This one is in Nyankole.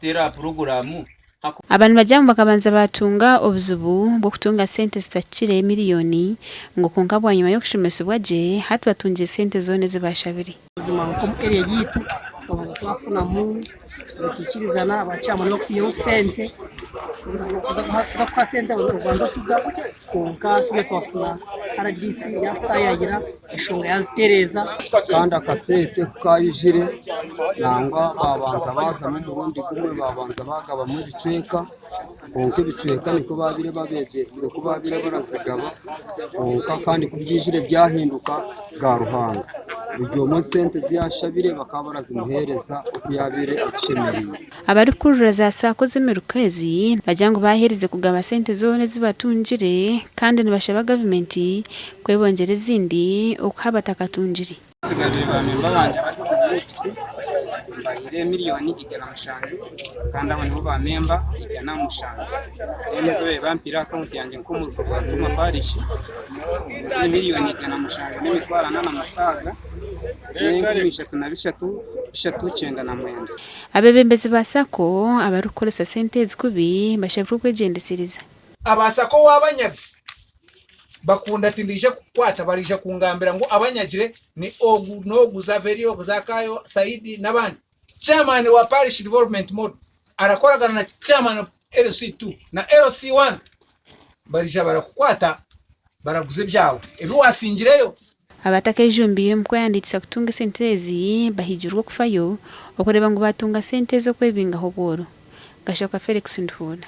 Teera aha puroguraamu. Aba nibagira ngu bakabanza baatunga obuzibu bw'okutunga sente zitakire miriyoni ngu kwonka bwanyima y'okushomesibwa gye hati batungire sente zoona ezi baashabire. Buzima nk'omu area yaitu twabanza twafunamu obutaikirizana aba chairman bakutwihaho sente kuza kuha sente obanza otuga kwonka twija twafuna RDC yatutayayira enshonga yazitereeza. Kandi akasente ku kaijire nangwa baabanza baazamu omurundi gumwe baabanza baagabamu ebicweka, kwonka ebicweka nikwo baabaire babeegyesize ku baabaire barazigaba, kwonka kandi ku byaijire byahinduka ga Ruhanga. Buri omwe esente ezi yaashabire bakaba barazimuheereza oku yaabaire azishemereire. Abarikukurira za Sacco z'emiruka ezi nibagira ngu baaherize kugaba sente zoona ezi batungire kandi nibashaba gavumenti kwebongyera ezindi okuha abatakatungire. Nzigabire ba memba bangye abari omu gurupusi mbahaire miriyoni 107 kandi abo nibo ba memba 107 then ezi babaire bampaire aha akawunti yangye nk'omuruka gwa Rutooma parish ziri miriyoni 107 n'emitwaro 46 n'enkumi ishatu na bishatu bishatu kyenda na mwenda. Abeebembezi ba Sacco abarikukoresa sente ezi kubi bashabirwe okwegyendesereza. Aba Sacco waabanyabya bakunda ati ndaija kukukwata baraija kungambira ngu abanyagire ni ogu n'ogu Zaveri ogu Zakayo Saidi n'abandi. Chairman wa Parish Development Model arakoragana na Chairman of LC2 na LC1 baraija barakukwata baraguza ebyawe ebi wasingireyo. Abatakejumbiire omu kwehandiikisa kutunga esente ezi bahigirwe okufayo okureeba ngu baatunga sente ezi okwebingaho obworo. Gashoka Felix Nduhuura.